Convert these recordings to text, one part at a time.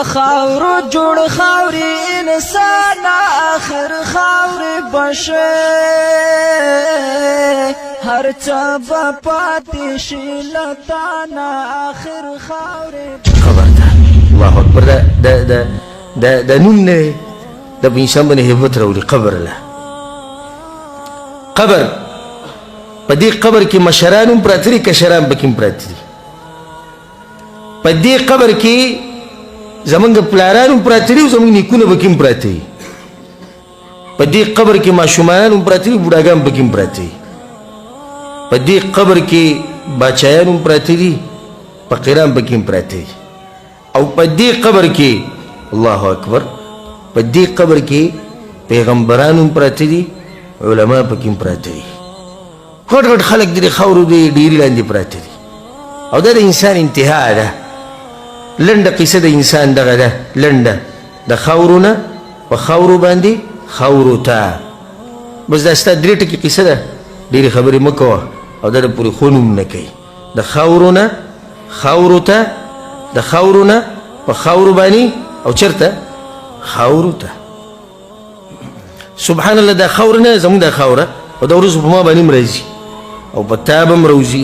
خاورو جوړ خاوري انسان، اخر خاوري بشه، هر څه به پاتې شي لتانا، اخر خاوري. خبر ده، الله اکبر. دا دا دا دا دا نوم نه دی، دا په انسان باندې هیبت راولي. قبر له قبر، په دې قبر کې مشران هم پراته دي، کشران پکې هم پراته دي. په دې قبر کې زمونږ پلاران هم پراته دي او زمونږ نیکونه پکې هم پراته دي. په دې قبر کې ماشومان هم پراته دي، بوډاګان پکې هم پراته دي. په دې قبر کې باچایان هم پراته دي، فقیران پکې هم پراته دي. او په دې قبر کې، الله اکبر، په دې قبر کې پیغمبران هم پراته دي، علما پکې هم پراته دي. غټ غټ خلک د خاورو د ډېري لاندې پراته دي. او دا د انسان انتها ده. لنډه قصه د انسان دغه ده، لنډه، د خاورو نه په خاورو باندې خاورو ته. بس دا ستا درې ټکي قصه ده، ډېرې خبرې مه کوه او دا د پورې ښه نوم نه کوي. د خاورو نه خاورو ته، د خاورو نه په خاورو باندې او چېرته خاورو ته. سبحان الله. دا خاوره نه زموږ دا خاوره، او دا ورځ په ما باندې هم راځي او په تا به هم راځي،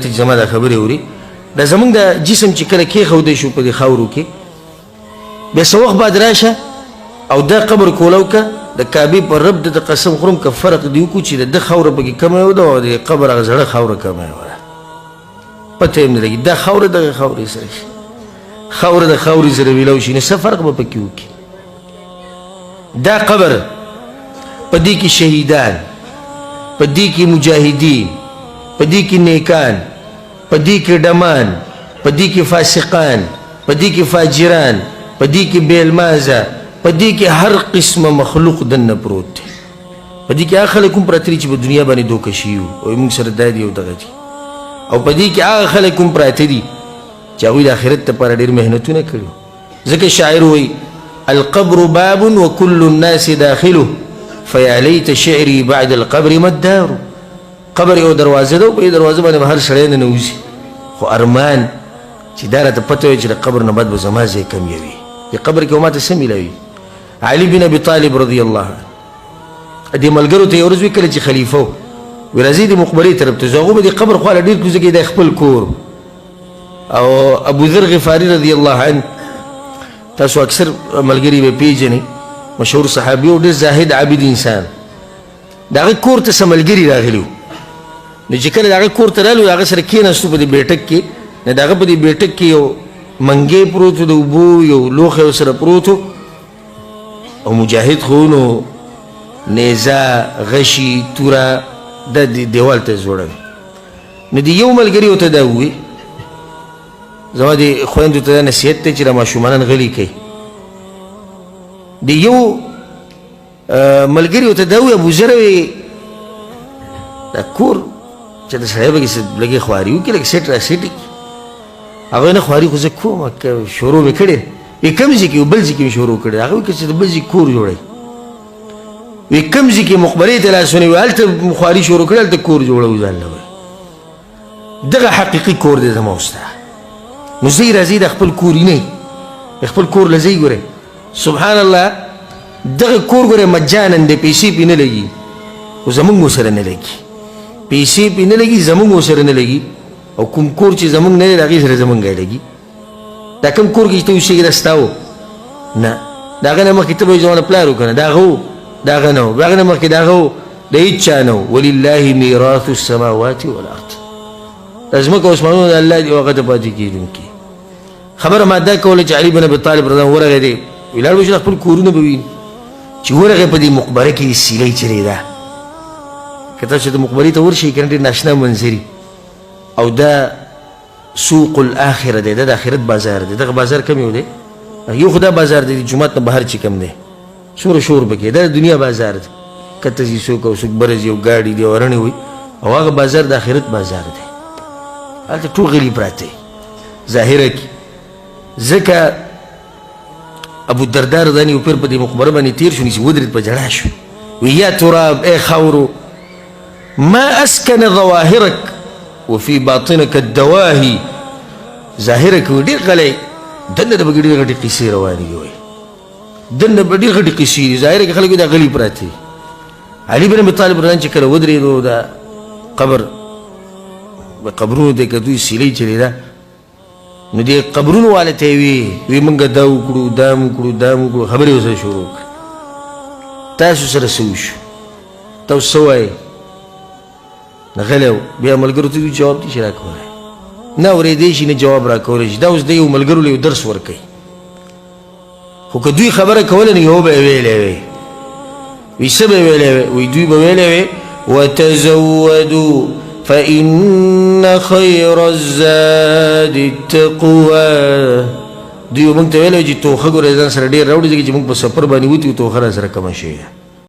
ته چې زما دا خبرې اوري. دا زموږ د جسم چې کله کېښودی شو په دې خاورو کې، بیا څه وخت بعد راشه او دا قبر کولاو که، د کعبې پر رب د قسم خورم که فرق دې وکړو چې د ده خاوره پکې کمه یوه ده او د قبر هغه زړه خاوره کمه یوه ده، پته یې هم نه لګي. دا خاوره دغې خاورې سره شي، خاوره د خاورې سره ویلاو شي، نو څه فرق به پکې وکړي؟ دا قبر په دې کې شهیدان، په دې کې مجاهدین، په دې کې نیکان، په دې کې ډمان، په دې کې فاسقان، په دې کې فاجران، په دې کې بې لمانځه، په دې کې هر قسمه مخلوق دننه پروت دی. په دې کې هغه خلک هم پراته دي چې په دنیا باندې دوکه شوي وو او موږ سره دا دي او دغه دي، او په دې کې هغه خلک هم پراته دي چې هغوی د آخرت لپاره ډېر محنتونه کړي وو. ځکه شاعر وایي: القبر باب وكل الناس داخله، فيا ليت شعري بعد القبر ما الدار. قبر یو دروازه ده او په دې دروازه باندې به هر سړی ننوځي، خو ارمان چې دا راته پته وي چې د قبر نه بعد به زما ځای کم یوي، دې قبر کې به ماته څه میلاوي. علي بن ابي طالب رضی الله عنه دې ملګرو ته یو ورځ وی، کله چې خلیفه و، وی راځئ د مقبرې طرف ته ځو. هغو به د قبر خواله ډېر تلو، ځکه دی خپل کور. او ابو ذر غفاري رضی الله عنه، تاسو اکثر ملګري به پیژنئ، مشهور صحابي او ډېر زاهد عابد انسان، د هغه کور ته څه ملګري راغلي وو. نو چې کله د هغه کور ته رالو، د هغه سره کېناستو په دې بیټک کې، نو د هغه په دې بیټک کې یو منګی پروت و د اوبو، یو لوښی ورسره پروت و. او مجاهد خو نو نیزه، غشي، توره دا دیوال ته ځوړوي. نو د یو ملګري ورته دا وویل، زما د خویندو ته دا نصیحت دی چې دا ماشومانان غلي کوي. د یو ملګري ورته دا وویل، ابوذر وایي دا کور چې د سړی به کې څه لږې خواري وکړي، لږ سیټ را سیټ کړي. هغه نه خواري خو زه کوم، که شروع مې کړې. وی کوم ځای کې؟ بل ځای کې مې شروع کړې. هغه وایي که چې د بل ځای کور جوړوي. وی کوم ځای کې؟ مقبرې ته لاس ونیوي، هلته خواري شروع کړې، هلته کور جوړوو ځان له. وایي دغه حقیقي کور دی زما او ستا. نو ځئ راځئ د خپل کور یې نه، خپل کور له ځئ ګورئ. سبحان الله، دغه کور ګورئ مجانا دی، پیسې پرې نه لګي، خو زمونږ ورسره نه لګي، پیسې پرې نه لګي، زمونږ ورسره نه لګي. او کوم کور چې زمونږ نه دی، د هغې سره زمونږ لګي. دا کوم کور کې چې ته اوسېږې دا ستا و؟ نه، د هغه نه مخکې ته به یې زما د پلار و که نه، د هغه و، د هغه نه و، د هغه نه مخکې د هغه و، د هېچا نه و. ولله میراث السماوات والارض، دا ځمکه او اسمانونه د الله دي او هغه ته پاتې کېدونکي. خبره ما دا کوله چې علي بن ابي طالب رضی الله ورغی دی، ولاړ به شي خپل کورونه به ویني. چې ورغی په دې مقبره کې سیلۍ چلېده. که تاسو د مقبرې ته ورشئ که نه، ډېر ناشنا منظري. او دا سوق الاخره دی، دا د آخرت بازار دی. دغه بازار کوم یو دی؟ یو خو دا بازار دی د جومات نه بهر چې کوم دی، څومره شور پکې، دا د دنیا بازار دی، کته ځي څوک او څوک بره ځي او ګاډي دی او رڼې وي. او هغه بازار د آخرت بازار دی، هلته ټول غلي پراته دي ظاهره کې. ځکه ابو الدرداء رضی الله عنه پیر په دې مقبره باندې تېر شو، نو چې ودرېد په ژړا شو، وی یا تراب، ای خاورو، ما اسکن ظواهرک وفي باطنک الدواهي. ظاهره کې ډېر غلی، دننه د پکې ډېرې غټې قصې روانې دي. وایي دننه به ډېرې غټې قصې دي، ظاهره کې خلک دا غلي پراته دي. علي بن ابي طالب رضی چې کله ودرېدو دا قبر قبرونو ته کتو، سیلۍ چلېده، نو دې قبرونو والا ته یې وی موږ دا وکړو، دا مو کړو، دا مو کړو، خبرې ورسره شروع کړې. تاسو سره څه وشو؟ تاسو څه وایئ؟ غلی و. بیا ملګرو ته جواب دي چې راکولی نه اورېدی شي، نه جواب راکولی شي. دا اوس دی یو ملګرو له یو درس ورکوي، خو که دوی خبره کوله نو یو به یې ویلی وی، وی څه به یې ویلی وی؟ وی دوی به ویلی وی وتزودوا فإن خير الزاد التقوى. دوی به موږ ته ویلی وی چې توښه ګورئ ځان سره ډېر راوړي، ځکه چې موږ په سفر باندې وتي، توښه را سره کمه شوې ده.